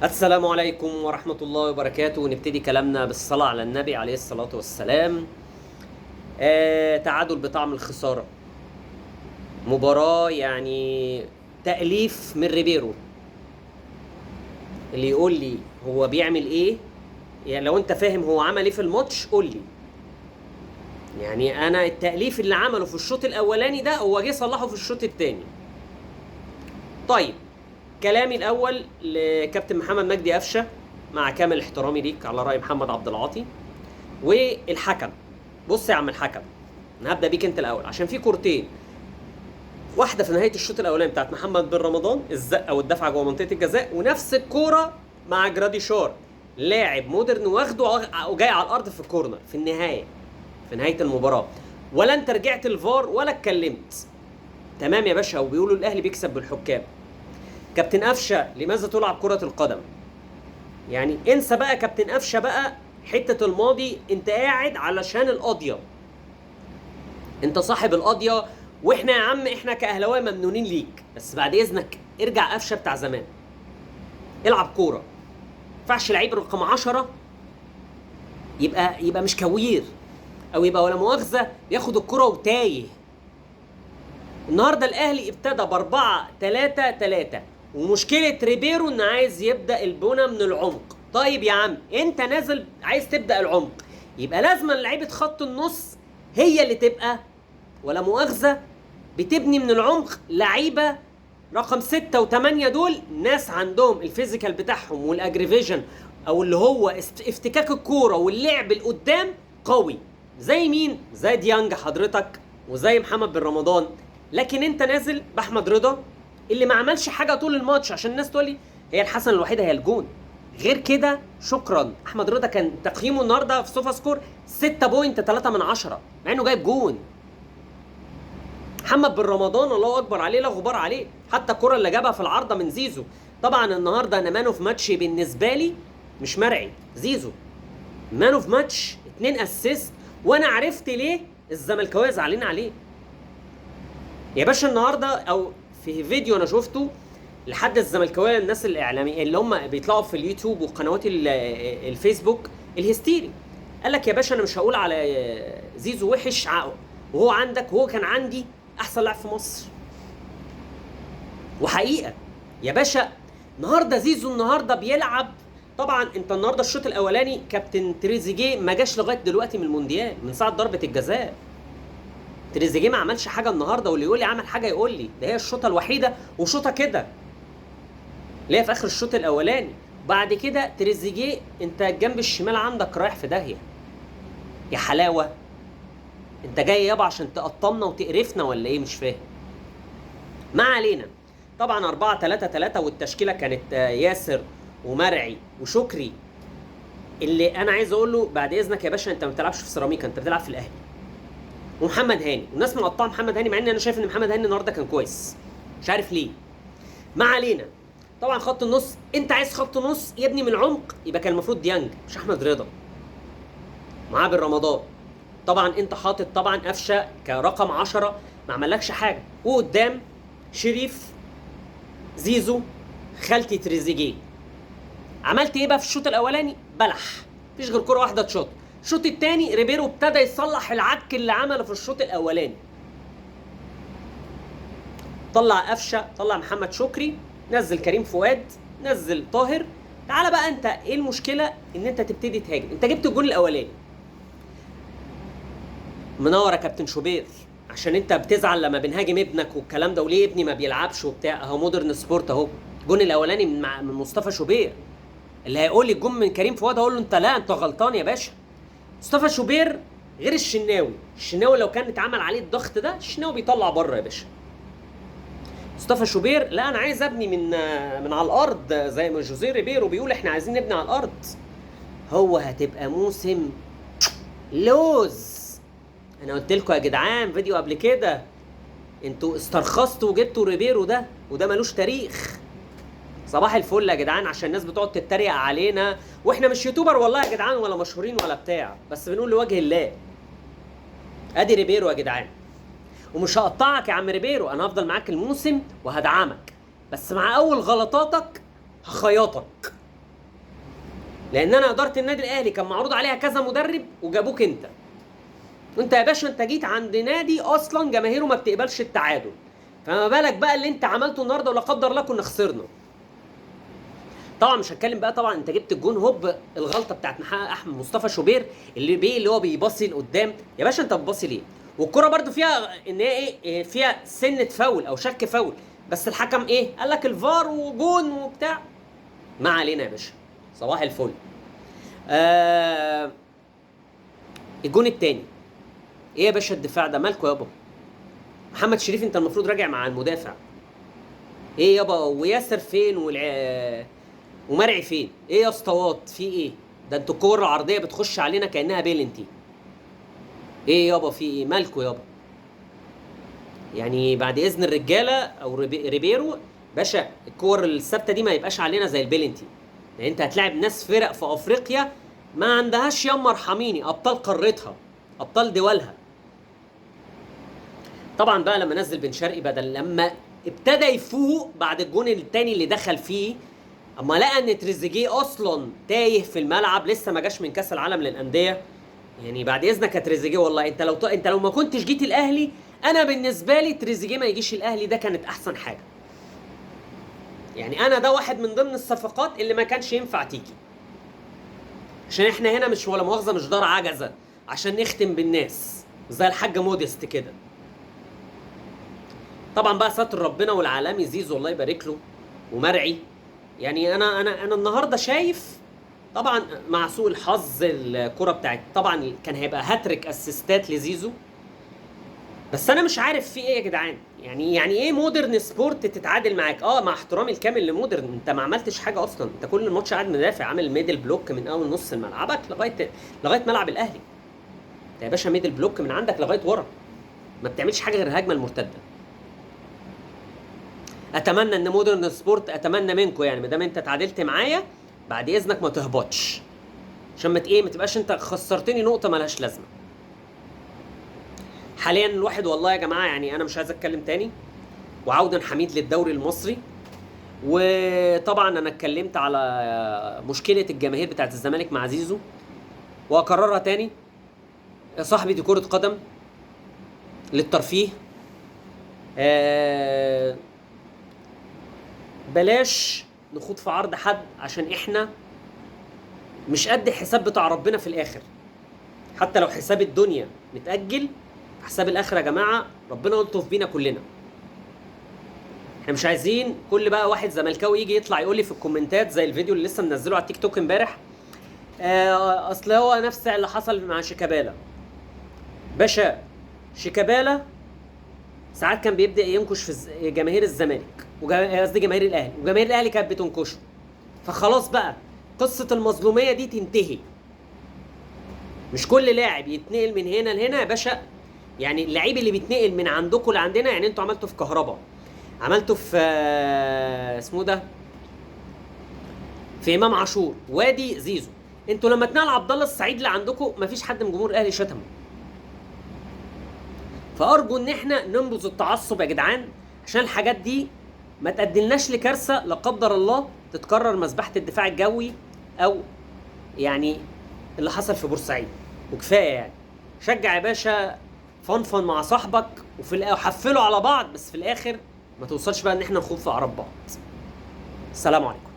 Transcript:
السلام عليكم ورحمة الله وبركاته. نبتدي كلامنا بالصلاة على النبي عليه الصلاة والسلام. تعادل بطعم الخسارة، مباراة يعني تأليف من ريبيرو. اللي يقول لي هو بيعمل ايه، يعني لو انت فاهم هو عمل ايه في الماتش قول لي. يعني انا التأليف اللي عمله في الشوط الاولاني ده هو جه صلحه في الشوط الثاني. طيب كلامي الاول لكابتن محمد مجدي قفشه، مع كامل احترامي ليك على راي محمد عبد العاطي والحكم. بص يا عم الحكم، انا هبدا بيك انت الاول عشان في كورتين، واحدة في نهاية الشوط الاولاني بتاعت محمد بن رمضان، الزقه والدفعه جوه منطقة الجزاء، ونفس الكورة مع جراديشار لاعب مودرن واخده وجاي على الارض في ال corner في النهاية، في نهاية المباراة. ولا انت رجعت الفار ولا اتكلمت. تمام يا باشا، وبيقولوا الاهلي بيكسب بالحكام. كابتن قفشه لماذا تلعب كرة القدم؟ يعني انسى بقى كابتن قفشه بقى حتة الماضي، انت قاعد علشان القضية، انت صاحب القضية، واحنا يا عم احنا كأهلاوية ممنونين ليك، بس بعد اذنك ارجع قفشه بتاع زمان، العب كورة. ما ينفعش لعيب رقم 10 يبقى مش كوير، او يبقى ولا مؤاخذة ياخد الكرة وتايه. النهارده الاهلي ابتدى ب4-3-3، ومشكلة ريبيرو ان عايز يبدأ البنى من العمق. طيب يا عم انت نازل عايز تبدأ العمق، يبقى لازم لعيبة خط النص هي اللي تبقى ولا مؤاخذة بتبني من العمق. لعيبة رقم 6 و8 دول ناس عندهم ال physical بتاعهم وال aggression، او اللي هو افتكاك الكورة واللعب القدام قوي، زي مين؟ زي ديانج حضرتك وزي محمد بن رمضان. لكن انت نازل باحمد رضا اللي ما عملش حاجة طول الماتش، عشان الناس تقول لي هي الحسنة الوحيدة هي الجون، غير كده شكرا. احمد رضا كان تقييمه النهارده في SofaScore 6.3 من 10 مع انه جايب جون. محمد بن رمضان الله اكبر عليه، لا غبار عليه، حتى الكره اللي جابها في العارضة من زيزو. طبعا النهارده انا man of match بالنسبة لي مش مرعي، زيزو man of match، 2 assist، وانا عرفت ليه الزملكاويه زعلانين عليه يا باشا. النهارده او في فيديو انا شفته لحد الزملكاويه، الناس الاعلاميين اللي هم بيطلعوا في اليوتيوب وقنوات الفيسبوك الهستيري، قال لك يا باشا انا مش هقول على زيزو وحش وهو عندك، وهو كان عندي احسن لاعب في مصر. وحقيقة يا باشا النهارده زيزو النهارده بيلعب. طبعا انت النهارده الشوط الاولاني كابتن تريزيجيه ما جاش لغاية دلوقتي من المونديال من ساعة ضربه الجزاء. تريزيجيه ما عملش حاجة النهارده، واللي يقول لي عمل حاجة يقول لي ده هي الشوطه الوحيدة، وشوطه كده اللي هي في اخر الشوط الاولاني. بعد كده تريزيجيه انت الجنب الشمال عندك رايح في داهية يا حلاوة، انت جاي يابا عشان تقطمنا وتقرفنا ولا ايه؟ مش فاهم. ما علينا. طبعا 4-3-3، والتشكيله كانت ياسر ومرعي وشكري. اللي انا عايز اقول له بعد اذنك يا باشا، انت ما بتلعبش في سيراميكا، انت بتلعب في الاهلي. ومحمد هاني، والناس مقطعه محمد هاني، مع ان انا شايف ان محمد هاني النهارده كان كويس، مش عارف ليه. ما علينا. طبعا خط النص، انت عايز خط نص يبني من العمق، يبقى كان المفروض ديانج مش احمد رضا معاه بن رمضان. طبعا انت حاطط طبعا قفشه كرقم 10 ما عملكش حاجة، وقدام شريف زيزو خالتي تريزيجيه. عملت ايه بقى في الشوط الاولاني؟ بلح، مفيش غير كره واحدة اتشاط. الشوط الثاني ريبيرو ابتدى يصلح العك اللي عمله في الشوط الاولاني، طلع قفشه، طلع محمد شكري، نزل كريم فؤاد، نزل طاهر. تعالى بقى انت ايه المشكلة ان انت تبتدي تهاجم؟ انت جبت الجون الاولاني، منور يا كابتن شوبير، عشان انت بتزعل لما بنهاجم ابنك والكلام ده، وليه ابني ما بيلعبش وبتاع. اهو مودرن سبورت اهو، الجون الاولاني من مصطفى شوبير. اللي هيقول لي الجون من كريم فؤاد هقول له انت لا، انت غلطان يا باشا. مصطفى شوبير غير الشناوي، الشناوي لو كان اتعمل عليه الضغط ده الشناوي بيطلع بره يا باشا. مصطفى شوبير لا، انا عايز ابني من على الارض زي ما جوزيه ريبيرو بيقول احنا عايزين نبني على الارض. هو هتبقى موسم لوز. انا قلت لكم يا جدعان فيديو قبل كده، انتوا استرخصتوا وجبتوا ريبيرو ده، وده ملوش تاريخ. صباح الفل يا جدعان، عشان الناس بتقعد تتريق علينا، واحنا مش يوتيوبر والله يا جدعان، ولا مشهورين ولا بتاع، بس بنقول لوجه الله. ادي ريبيرو يا جدعان، ومش هقطعك يا عم ريبيرو، انا هفضل معاك الموسم وهدعمك، بس مع اول غلطاتك هخيطك. لان انا ادارة النادي الاهلي كان معروض عليها كذا مدرب وجابوك انت. وانت يا باشا انت جيت عند نادي اصلا جماهيره ما بتقبلش التعادل، فما بالك بقى اللي انت عملته النهارده، ولا قدر الله كنا خسرنا. طبعا مش هتكلم بقى، طبعا انت جبت الجون هوب، الغلطة بتاعت احمد مصطفى شوبير اللي هو بيباصي لقدام. يا باشا انت بتباصي ليه؟ والكره برده فيها ان هي ايه، فيها سنة فاول او شك فاول، بس الحكم ايه قال لك الفار وجون وبتاع. ما علينا يا باشا، صباح الفل. الجون الثاني ايه يا باشا؟ الدفاع ده مالكوا يابا؟ محمد شريف انت المفروض راجع مع المدافع. ايه يابا؟ وياسر فين ومرعي فين؟ ايه يا اسطوات في ايه؟ ده انتوا الكور العرضية بتخش علينا كانها بيلنتي. ايه يابا في ايه؟ مالكوا يابا؟ يعني بعد اذن الرجالة او ريبيرو باشا، الكور الثابتة دي ما يبقاش علينا زي البيلنتي، لان انت هتلاعب ناس فرق في افريقيا ما عندهاش يما ارحميني، ابطال قارتها، ابطال دولها. طبعا بقى لما نزل بن شرقي بدل، لما ابتدى يفوق بعد الجون الثاني اللي دخل فيه، اما لقى ان تريزيجيه اصلا تايه في الملعب، لسه ما جاش من كاس العالم للاندية. يعني بعد اذنك يا تريزيجيه، والله انت لو ما كنتش جيت الاهلي، انا بالنسبة لي تريزيجيه ما يجيش الاهلي، ده كانت احسن حاجة. يعني انا ده واحد من ضمن الصفقات اللي ما كانش ينفع تيجي، عشان احنا هنا مش ولا مؤاخذة مش دار عجزه عشان نختم بالناس زي الحاج موديست كده. طبعا بقى ستر ربنا والعالمي زيزو الله يبارك له ومرعي. يعني انا انا انا النهارده شايف طبعا مع سوء الحظ الكره بتاعت، طبعا كان هيبقى هاتريك اسيستات لزيزو، بس انا مش عارف في ايه يا جدعان. يعني ايه مودرن سبورت تتعادل معاك؟ مع احترامي الكامل لمودرن، انت ما عملتش حاجة اصلا، انت كل الماتش قاعد مدافع، عامل middle block من اول نص ملعبك لغاية ملعب الاهلي. انت يا باشا middle block من عندك لغاية ورا، ما بتعملش حاجة غير الهجمة المرتدة. اتمنى ان مودرن سبورت، اتمنى منكم يعني ما دام انت اتعادلت معايا بعد اذنك ما تهبطش، عشان ما ايه ما تبقاش انت خسرتني نقطة مالهاش لازمه. حاليا الواحد والله يا جماعة يعني انا مش عايز اتكلم تاني، وعودا حميد للدوري المصري. وطبعا انا اتكلمت على مشكلة الجماهير بتاعت الزمالك مع زيزو، واكررها تاني يا صاحبي، دي كره قدم للترفيه. بلاش نخوض في عرض حد، عشان احنا مش قد الحساب بتاع ربنا في الاخر. حتى لو حساب الدنيا متأجل، حساب الاخرة يا جماعة ربنا يلطف بينا كلنا. احنا مش عايزين كل بقى واحد زملكاوي يجي يطلع يقول لي في الكومنتات زي الفيديو اللي لسه منزله على التيك توك امبارح، اصل هو نفس اللي حصل مع شيكابالا. باشا شيكابالا ساعات كان بيبدا ينكش في جماهير الزمالك، قصدي جماهير الاهلي، وجماهير الاهلي كانت بتنكشه. فخلاص بقى قصة المظلوميه دي تنتهي. مش كل لاعب يتنقل من هنا لهنا يا باشا. يعني اللعيب اللي بيتنقل من عندكم لعندنا، يعني انتوا عملتوا في كهربا، عملتوا في اسمه ده، في امام عاشور، وادي زيزو. انتوا لما اتنقل عبد الله السعيد لعندكم مفيش حد من جمهور الاهلي شتمه. فارجو ان احنا ننبذ التعصب يا جدعان، عشان الحاجات دي ما تقدمناش لكارثه لا قدر الله تتكرر مذبحه الدفاع الجوي او يعني اللي حصل في بورسعيد. وكفاية يعني شجع يا باشا، فنفن مع صاحبك وفي حفلوا على بعض، بس في الاخر ما توصلش بقى ان احنا نخوض في اعراض بعض. السلام عليكم.